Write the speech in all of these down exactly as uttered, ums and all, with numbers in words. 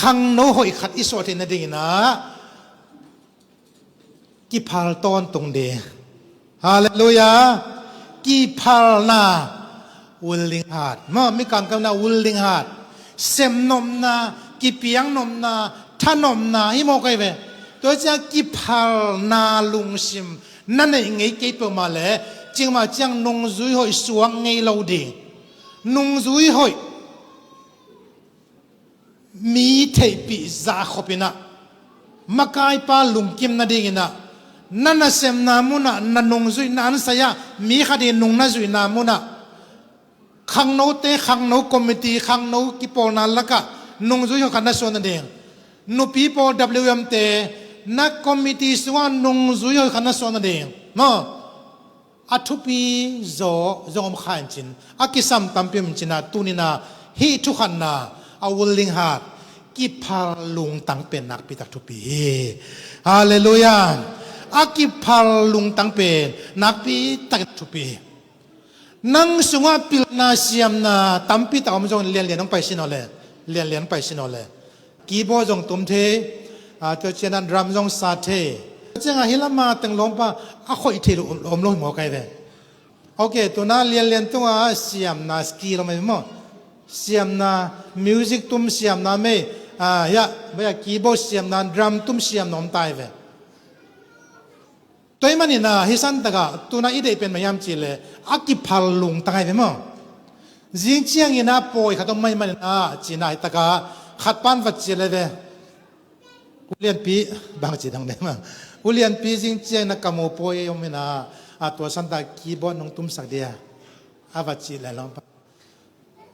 Khangno hoih khat i suah theih nadingin ah kiphal tawntung ding. Halleluiah. Kiphalna, willing heart. Maw, mi kangkamna willing heart. Semnopna, kipiaknopna, thanopna hi maw kai ve. Tua ciang kiphalna lungsim na neih ngei kei peuhmah leh, ciangmah ciang nungzui hoih suak ngei lo ding. Nungzui hoih mi theihpih zahkhopin ah, makaipa lungkim nadingin ah, na nasemna munah, na nungzuihna ansai-ah mi khat in nung na zuihna munah, khangnote, khangno committee, khangno kipawlna lakah nungzui hoih khat na suah nading. Nupi pawl W M te, na committee sungah nungzui hoih khat na suah nading. Maw? A thupi zaw zong om kha in cin, a kisam tampi om in cin ah, tuni-in ah hih thukhatna, a willing heart, kiphal lungtang pen nakpi tak thupi hi. Halleluiah. A kiphal lungtang pen nakpi tak thupi hi. Nang sungah pilna siamna tampi tak om zong lianlian hong pai sin aw le, lianlian hong pai sin aw le. Keyboard zong tum thei, a, tua ciangin ah drum zong sat thei. Tua ciangin ah hih lamah teng lawmpa a khoih thei lo om, om lo hi maw kai ve. Ok, tu-in ah lianlian tungah siamna skill om ei maw. Siamna, music tum siamna mei, a, hiah, baya keyboard siamna, drum tum siamna om ta hi ve. Tua ahih manin ah hih santakah tu-in ah i deih pen bang hiam cih leh a kiphal lungtang ahi ve maw. Zing ciangin ah pawi khat om mah ahih manin ah ci-in ah hih takah khat pan va ci leh ve. U Lianpi, bang ci dang de maw. U Lianpi zing ciangin ah ka mopawi om in ah, a tua santakah keyboard nong tumsak dia, a va ci leh lawmpa.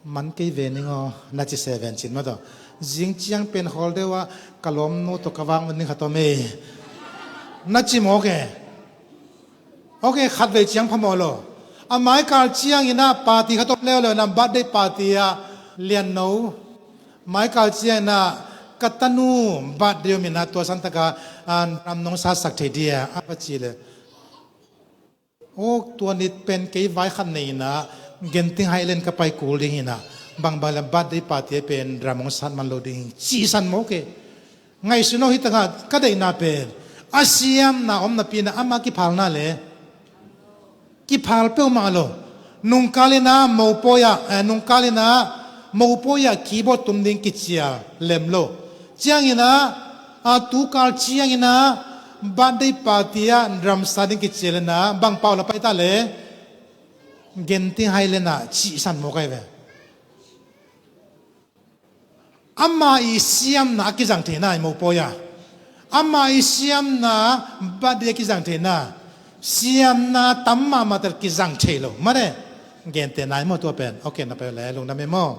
Man kei ve ning aw, na ci se ven cin maw tawh. Zing ciang pen khawl deuh ah ka lawmnu tawh ka vak man ning khat om ei, na ci mawk e. Ok, khatvei ciang phamawh lo. A maikal ciangin ah party khat om leuleu in ah, birthday party ah, Lianno, maikal ciangin ah ka tanu birthday om in ah tua santakah, a, drum nong satsak thei dia, a va ci leh. Aw, tua ni pen kei vai khat nei in ah, Genting Highland ka pai kul ding hi in ah, bang bang leh birthday party ah pen drum hong sat man lo ding hi, ci san mawk e. Ngaihsun aw, hih takah ka deihna pen a siamna om napi-in ah ama kiphalna le kiphal peuhmah lo. Nungkal in ah mopawi ah, eh, nungkal in ah mopawi ah keyboard tum ding kicial lem lo. Ciangin ah, a, tukal ciangin ah birthday party ah drum sat ding kicial in ah bang pau la pai ta le, Genting Highland ah ci san mawk ahi ve. Ama i siamna a kizang theihna i mopawi a, ama i siamna birthday a kizang theihna, siamna tam mahmah tel kizang thei lo. Mane, gente nai maw tua pen. Ok, na pai le lungdam e maw.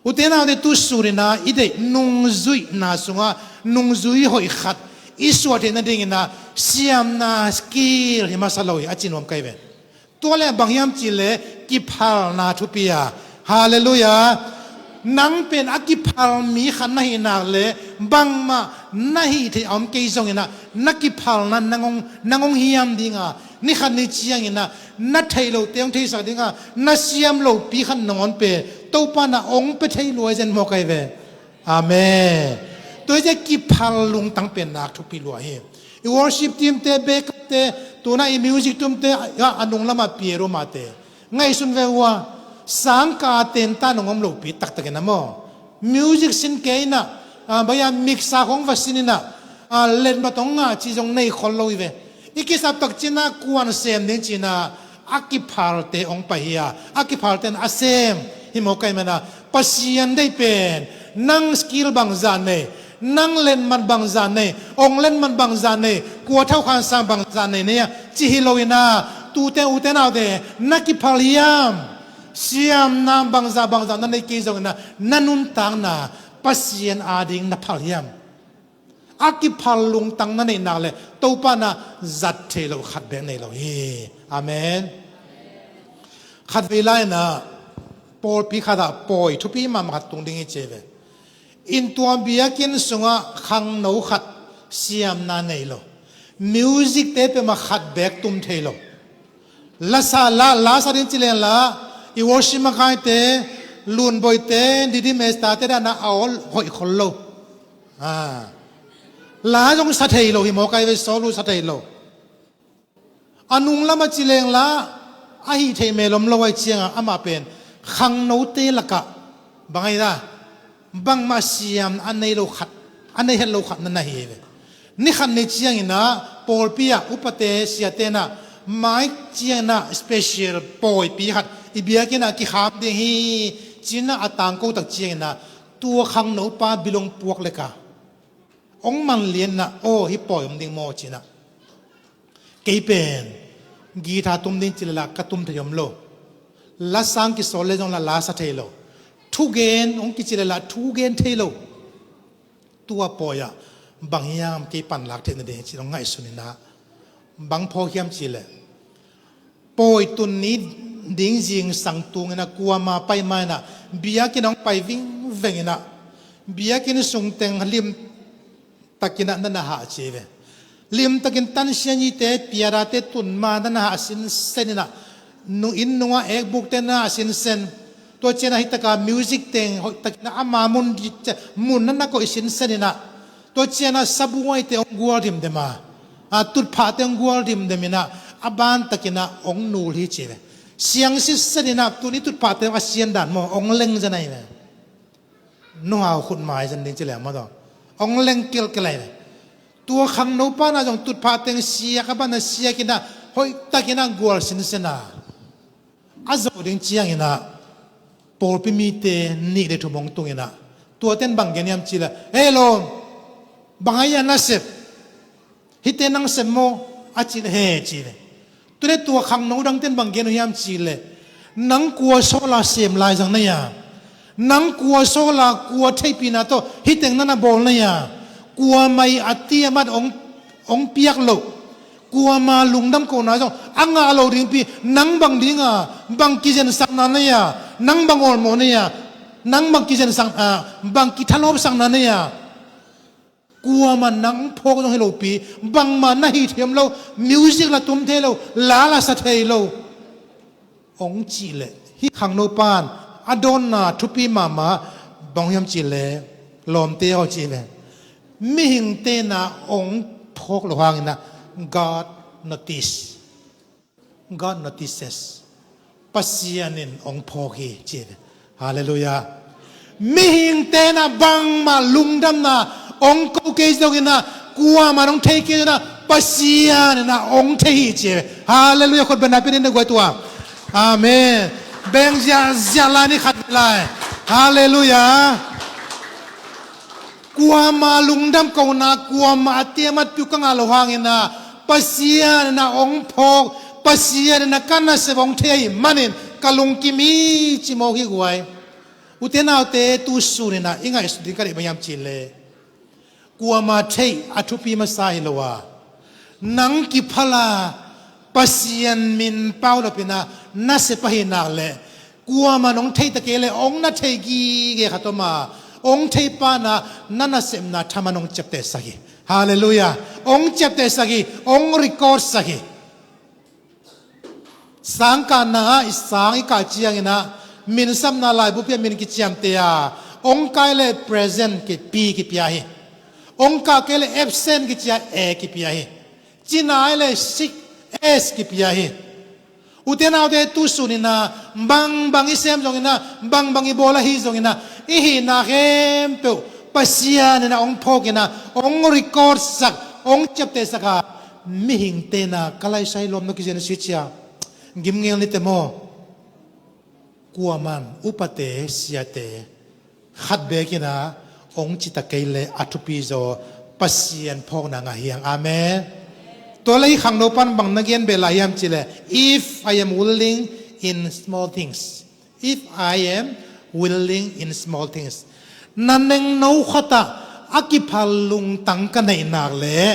Ute naute, tu sunin ah i deih nungzuihna sungah nungzui hoih khat i suah theih nadingin ah siamna skill hi masa lo hi, a ci nuam ka hi ve. Tua leh bang hiam cih leh kiphalna thupi a. Halleluiah. Nang pen a kiphal mi khat na hih nak leh bangmah na hih theih a om kei zongin ah na kiphalna nang hong, nang hong hiam ding a, ni khat ni ciangin ah na theih lote hong theisak ding a, na siam lopi khat nangawn pen Topa in ah hong pia thei lua hi zen maw ka hi ve. Amen. Tua hi ciah kiphal lungtang pen nak thupi lua hi. I worship team te, backup te, tu-in ah i music tum te, a, a nung lamah pia uh mah te. Ngaihsun ve uh a, sangkah a tenta nong om lopi taktak in ah maw. Music sin kei in ah, a, baya mixer khong va sin in ah, a, letmat hong ngah cih zong nei khol lo hi ve. I kisap tak ciangin ah kua'n sem ding ci-in ah, a kiphalte hong pai hi a, a kiphalte in a sem hi maw ka hih manin ah, Pasian deih pen nang skill bangzah nei, nang letmat bangzah nei, hong letmat bangzah nei, kua thaukhan sang bangzah nei nei a ci hi lo-in ah, tute ute naute, na kiphal hiam? Siamna bangzah bangzah na nei kei zongin ah na nuntakna Pasian ading na phal hiam? A kiphal lungtang na neih nak leh Topa in ah zat thei lo khat beek nei lo hi. Amen. Khatvei lai-in ah pawlpi khat ah pawi thupi mahmah khat tung ding hi ci hi ve. Inn tua biakinn sungah khangno khat siamna nei lo, music te peuhmah khat beek tum thei lo. Lasa la, lasa ding ci leng la, i worship makaite, Lunboite, Didim Esther te dan ah a awl hoih khol lo. A, la zong sa thei lo hi maw, kai ve, sawl uh sa thei lo. A nung lamah ci leng la a hih theih mel om lo ahih ciangah amah pen khangnote lakah bang ahi ta, bangmah siam a nei lo khat, a nei het lo khat na na hi ve. Ni khat ni ciangin ah pawlpi ah upate siate in ah mai ciangin ah special pawipi khat i biakinn ah kikham ding hi ci-in ah a tangko tak ciangin ah tua khangnopa bil hong puak lek a hong man lian in ah, aw, hih pawi om ding maw ci-in ah. Kei pen guitar tum ding ci leh la ka tum thei om lo. Lasang kisawl leh zong la la sa thei lo. Thugen hong kici leh la thugen thei lo. Tua pawi ah bang hiam kei pan lak theih nading hi ci-in hong ngaihsun in ah, bang phawk hiam cih leh, pawi tun ni ding zingsang tung in ah kuama pai ma in ah, biakinn ah hong pai vingveng in ah, biakinn sung teng lim takin ah na na hah ci ve. Lim takin tansianite, piadate tun ma na na hah sinsen in ah, nu inn nungah ekbukte na hah sinsen. Tua ciangin ah hih taka music teng hoih takin ah ama mun di, mun na na koih sinsen in ah, tua ciangin ah sabuaite hong gual dimdem a, a, tutphahte hong gual dimdem in ah, a ban takin ah hong nul hi ci ve. Siang sitset in ah tuni tutphahte hong a sian dan maw, hong leng zen ahi ve. Nuhau khut mai zen ding ci leh maw tawh, hong leng kilkil ahi ve. Tua khangnopa in ah zong tutphah teng siak a ban a siak in ah, hoih takin ah gual sinsen a, a zo ding ciangin ah pawlpi mite nih le thum hong tung in ah, tuate in bang gen hiam cih leh, "Hei lawm, bang ahi a na sep? Hihte nang sep maw?" a cih leh, "He," ci ve. Tua leh tua khangno dangte in bang gen uh hiam cih leh, "Nang kua sawl a sem lai zang na hia? Nang kua sawl a, kua theihpihna tawh hih teng na na bawl na hia? Kuamah i a tiamat hong, hong piak loh, kuama lungdam kohna zong a ngah lo dingpi, nang bang dinga, bang kizensakna na hia? Nang bang awlmawh na hia? Nang bang kizensak, a, bang kithalawpsakna na hia? Kuamah nang phawk zong hi lopi, bangmah na hih theih om lo, music la tum thei lo, la la sa thei lo," hong cih leh, hih khangnopa in a dawnna thupi mahmah bang hiam cih leh, lawmte aw ci ve. Mihingte in ah hong phawk loh hangin ah God notice. God notices. Pasian in hong phawk hi ci ve. Halleluiah. Mihingte in ah bangmah lungdamna hong ko kei zongin ah, kuamah hong thei kei zongin ah, Pasian in ah hong thei hi ci ve. Halleluiah. Khut beng na pia in na guai tua. Amen. Beng ziahziah lai ni khat lai. Halleluiah. Kuama lungdam kohna, kuama a tiamat piu ka ngah loh hangin ah, Pasian in ah hong phawk, Pasian in ah ka nasep hong thei ahih manin ka lungkim hi ci mawk hi guai. Ute naute, tu sun in ah i ngaihsut ding ka deih bang hiam cih leh, kuama theih a thupi masa hi lo a, nang kiphal a, Pasian min paulap in ah nasep ahih nak leh, kuamah in hong thei ta kei leh hong na thei gige khat om a, hong thei pa in ah na nasepna thaman hong ciaptehsak hi. Halleluiah. Hong ciaptehsak hi, hong record sak hi. Sangkahna ah i sang i kah ciangin ah, minsapna laibu pi ah min kiciamteh a, hong kai leh present kipi kipia hi. Hong kah kei leh absent kici a, A kipia hi. Cina ai leh sick, S kipia hi. Ute naute, tu sun in ah, bangbang i sem zongin ah, bangbang i bawl ahi zongin ah, i hihna khempeuh Pasian in ah hong phawk in ah, hong record sak, hong ciapteh sak a, mihingte in ah ka laisai lawm na kizen si cia. Gimngel ni te maw? Kuaman upate, siate, khat bekin ah hong ci ta kei leh a thupi zaw, Pasian phawkna ngah hi hang. Amen. Tua leh hih khangnopa in bang na gen beh lai hiam cih leh, "If I am willing in small things." If I am willing in small things. Na nengno khat ah a kiphal lungtang ka neih nak leh,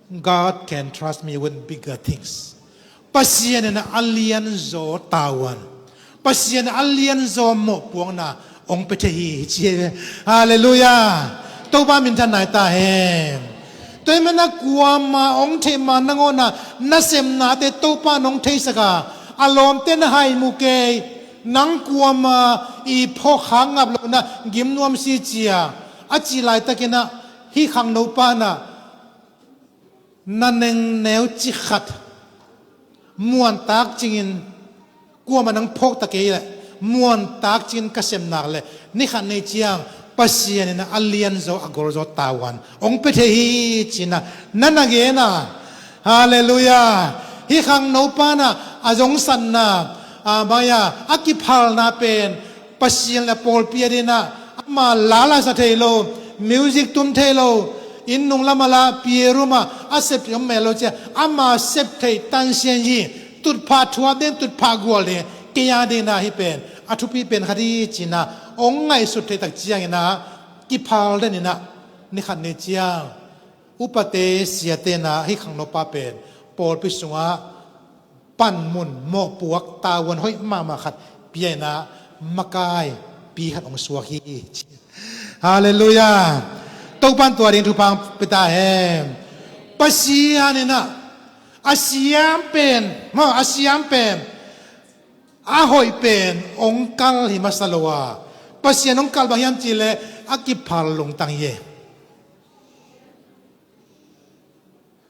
God can trust me with bigger things. Pasian in a lianzaw tavuan, Pasian in a lianzaw mawhpuakna hong pia thei hi, ci hi. Halleluiah. Topa minthanna hi ta hen. Tua ahih manin ah kuamah hong theih ma nangawn ah nasepnate Topa in hong theisak a, a lawmte na hai mu kei. Nang kuamah i phawk khak ngap lo in ah gim nuam si cia. A cih laitakin ah hih khangno pa in ah na nengneu cikhat muantak cingin kuamah nang phawkta kei leh muantak cingin ka sem nak leh ni khat ni ciang Pasian in ah a lianzaw a golzaw tavuan hong pia thei hi ci-in ah na na gen a. Halleluiah. Hih khangno pa in ah a zongsatna, a, mai-ah a kiphalna pen Pasian leh pawlpi adingin ah ama la la sa thei lo, music tum thei lo, inn nung lam ah la piarum ah a sep thei om mel lo ci-a ama sep thei tansian hi. Tutphah thuap ding, tutphah gual ding, kei adingin ah hih pen a thupi pen khat hi ci-in ah hong ngaihsut theih tak ciangin ah kiphal den in ah ni khat ni ciang upate siate in ah hih khangno pa pen pawlpi sungah panmun mawhpuak tavuan hoih mahmah khat pia in ah makaipi khat hong suak hi. Halleluiah. Topa'n tua ding thupha hong pia ta hen. Pasian in ah a siam pen, maw, a siam pen, a hoih pen hong kal hi masa lo a, Pasian hong kal bang hiam cih leh a kiphal lungtang hi.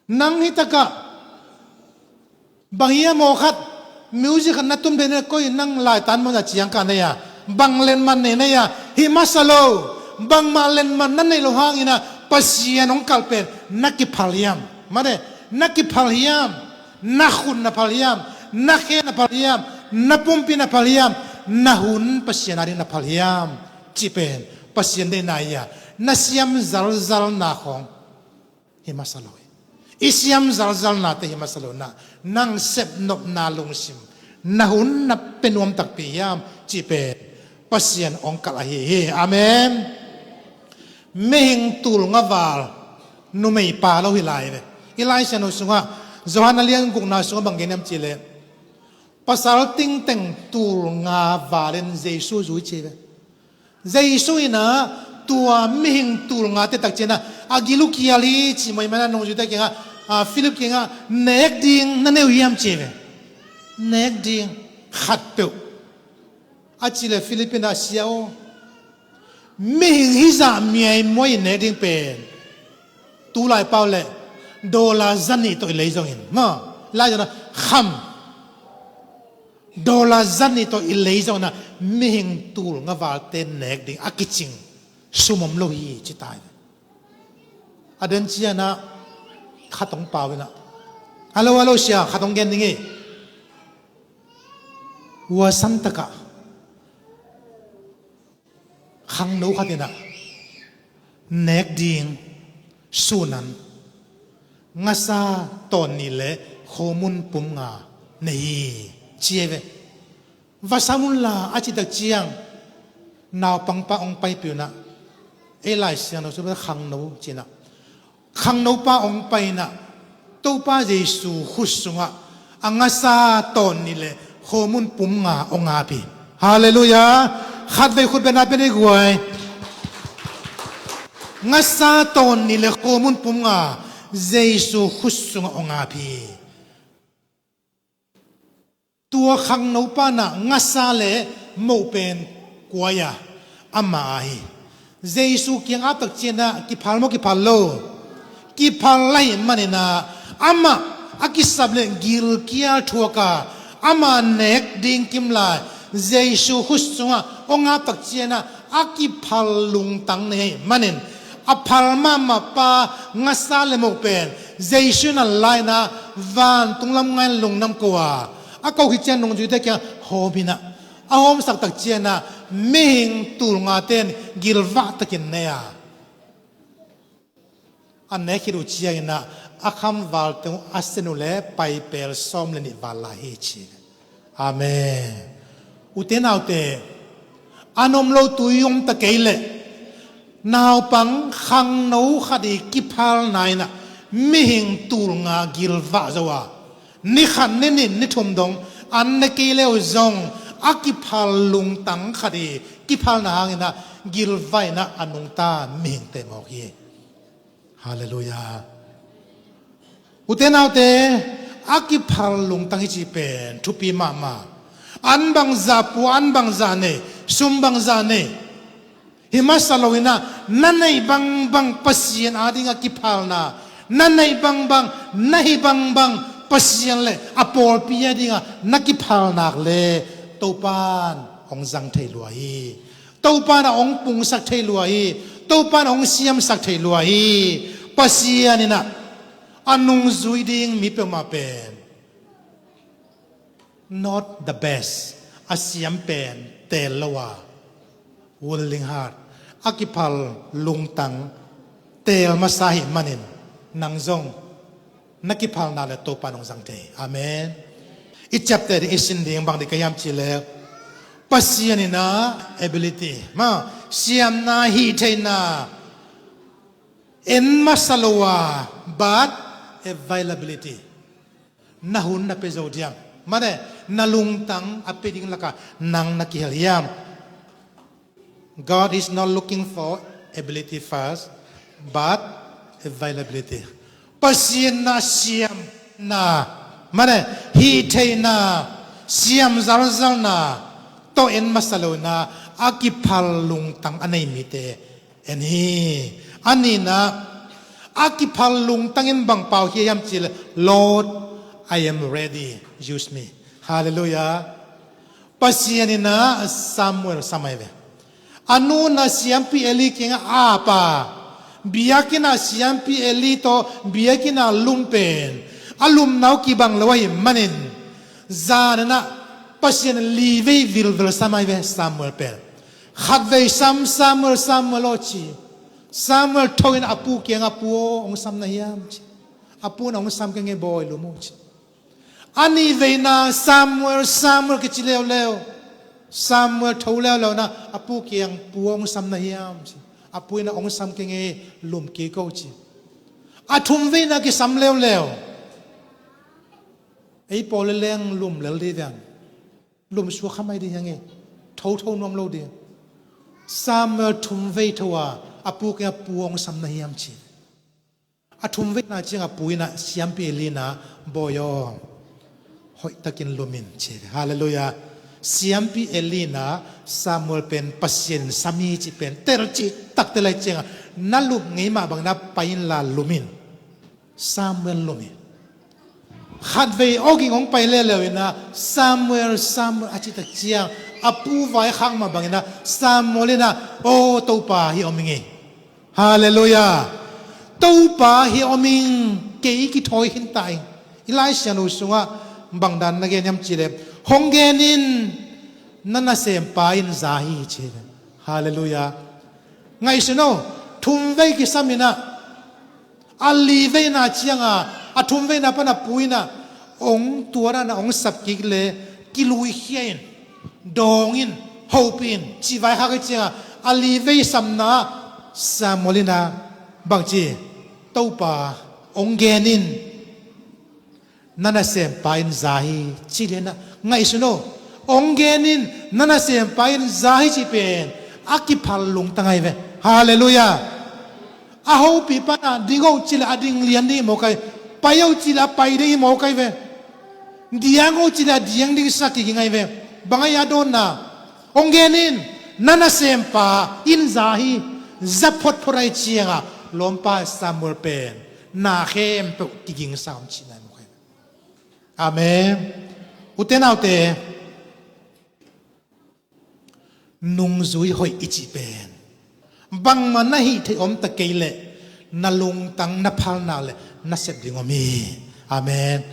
Nang hih takah bang hiam aw khat music khat na tum thei na, koi nang laitan mawhna ciang kah na hia, bang lenman nei na hia, hi masa lo. Bangmah lenman na neih loh hangin ah Pasian hong kalh pen na kiphal hiam? Mate, na kiphal hiam? Na khut na phal hiam? Na khe na phal hiam? Na pumpi na phal hiam? Na hun Pasian ading na phal hiam? Cih pen Pasian deihna hi a, na siam zalzalna khawng hi masa lo hi. I siam zalzalnate hi masa lo in ah nang sepnopna lungsim, na hun na pia nuam takpi hiam cih pen Pasian hong kalh ahi hi. Amen. Mihing tul nga val numei pa lo hi lai ve. I Lai Siangtho sungah Johan a lian gukna sungah bang gen hiam cih leh pasal tingteng tul nga val in Jesu zui ci ve. Jesu in ah tua mihing tul ngate tak ciangin ah a gil uh kial hi cih maimai in ah nungzuite kiangah, a, Philip kiangah nek ding na nei uh hiam ci ve. Nek ding khatpeuh. A cih leh Philip in ah sia aw, mihing hizah miaimuai in nek ding pen tu laipau leh dollar zanih tawh i lei zongin, maw, lai zongin ah kham dollar zanih tawh i lei zongin ah mihing tul nga valte nek ding a kicing sum om lo hi ci ta hi. A den ciangin ah khat hong pau in ah, a lo, a lo sia, khat hong gen ding hi. Huasan takah khangno khat in ah nek ding sunan ngasa tawn nih leh khomun pum nga nei hi ci hi ve. Va sam un la a cih tak ciang naupangpa hong paipih un ah, ei Lai Siangtho sungah khangno ci-in ah khangnopa hong pai in ah Topa Jesu khut sungah a ngasa tawn nih leh khomun pum nga hong ap hi. Halleluiah. Khatvei khut beng na pia ni guai. Ngasa tawn nih leh khomun pum nga Jesu khut sungah hong ap hi. Tua khangnopa in ah ngasa leh moh pen kua hi a? Amah a hi. Jesu kiang ap tak ciangin ah kiphal maw, kiphal lo? Kiphal ahih manin ah amah a kisap leh gilkial thuak a, amah nek ding kim lai Jesu khut sungah hong ap tak ciangin ah a kiphal lungtang nei ahih manin a phal mahmah pa ngasa leh moh pen Jesu in ah la in ah vantung lam ngai-in lungnuam ko a, a ko khit ciang nungzuite kiangah hawm hi in ah, a hawmsak tak ciangin ah mihing tul ngate in gilvah takin ne a, a nek khit uh ciangin ah a khamvalte uh a sen uh leh paipel sawm leh nih val lai hi ci. Amen. Ute naute, an om lo tui om ta kei leh naupang khangno khat i kiphalna in ah mihing tul nga gilvah zo a, ni khat, ni nih, ni thum dong an ne kei leh uh zong a kiphal lungtang khat i kiphalna hangin ah gilvah in ah a nungta mihingte mawk hi. Halleluiah. Ute naute, a kiphal lungtang hi cih pen thupi mahmah. An bangzah pua, an bangzah nei, sum bangzah nei, Hi masa loinah na neih bangbang Pasian adingah kiphalna, na neih bangbang, na hih bangbang Pasian le a pawlpi adingah na kiphalnak le Topan hong zang thei lua hi. Topan a hong pungsak thei lua hi. Topan a hong siamsak thei lua hi. Pasian inah a nungzui ding mi peuhmah pen not the best, a siam pen teel lo a, willing heart, a kiphal lungtang teel masa ahih manin nang zong na kiphalna le Topa nong zang thei. Amen. I ciapteh ding, i sin ding bang ding ka hiam cih leh Pasian inah ability, ma, siamna, hih theihna en masa lo a, but availability, na hun na pia zo diam? Mane, na lungtang a pia ding lakah nang na kihel hiam? God is not looking for ability first, but availability. Pasian na siamna, mane, hih theihna, siam zalzalna tawh en masa lo inah a kiphal lungtang a nei mite en hi. A nihna, a kiphal lungtang in bang pau hi hiam cih leh, Lord, I am ready, use me. Halleluiah. Pasian inah Samuel sam ahi ve. A nu inah siampi Eli kiangah ap a, biakinn ah siampi Eli tawh biakinn ah lum pen a lumna uh kibang lo ahih manin, zan inah Pasian in li vei vilvel sam ahi ve Samuel pen. Khatvei sam, Samuel, Samuel aw ci. Samuel tho in a pu kiangah, pu aw, hong sam na hiam ci. A pu inah hong sam keng e bawi, lum o ci. A nih veina Samuel, Samuel kici leuleu. Samuel tho leuleu inah a pu kiang, pu aw, hong sam na hiam ci. A pu inah hong sam keng e, lum kik o ci. A thum veina kisam leuleu. Ei pawl le leng lum lel ding veng. Lum suak kha mai ding hi hang e. Thotho nuam lo ding. Samuel thum vei tho a, a pu kiangah, pu aw, hong sam na hiam ci. A thum veina ciangah pu inah siampi Eli inah, bawi aw, hoihtakin lum in ci. Halleluiah. Siampi Eli inah Samuel pen Pasian sam hi cih pen telcih takte lai ciangah, na lum ngei mah bang inah pai inla lum in. Samuel lum hi. Khatvei awging hong pai leuleu inah, Samuel, Samuel a cih tak ciang, a pu vaikhak mah bang inah Samuel inah, aw Topa, hih om ing e. Halleluiah. Topa, hih om ing, kei kithawi khin ta ing. I Lai Siangtho sungah bang dan na gen hiam cih leh, hong gen in, na nasempa in za hi ci. Halleluiah. Ngaihsun o, thum vei kisam inah, a li veina ciangah, a thum veina pan a pu inah, hong tuat a, na hong sap kik le, kiluikhia in, dawng in, hopih in, cih vaikhak hi ciangah, a li vei samna ah Samuel inah bang ci, Topa, hong gen in, na nasempa in za hi ci le inah, ngaihsun o, hong gen in, na nasempa in za hi cih pen a kiphal lungtang ahi ve. Halleluiah. A hopih pan ah ding o cih leh a ding lian ding hi mawk ahi. Pai o cih leh a pai ding hi mawk ahi ve. Diang o cih leh a diang ding sa kiging ahi ve. Bang ahi a dawnna? Hong gen in, na nasempa in za hi. Za photphot ahih ciangah lawmpa Samuel pen na khempeuh kigingsa om cihna hi mawk ahi ve. Amen. Ute naute, nungzui hoih i cih pen bangmah na hih theih om ta kei leh, na lungtang, na phalna le na sep ding om hi. Amen.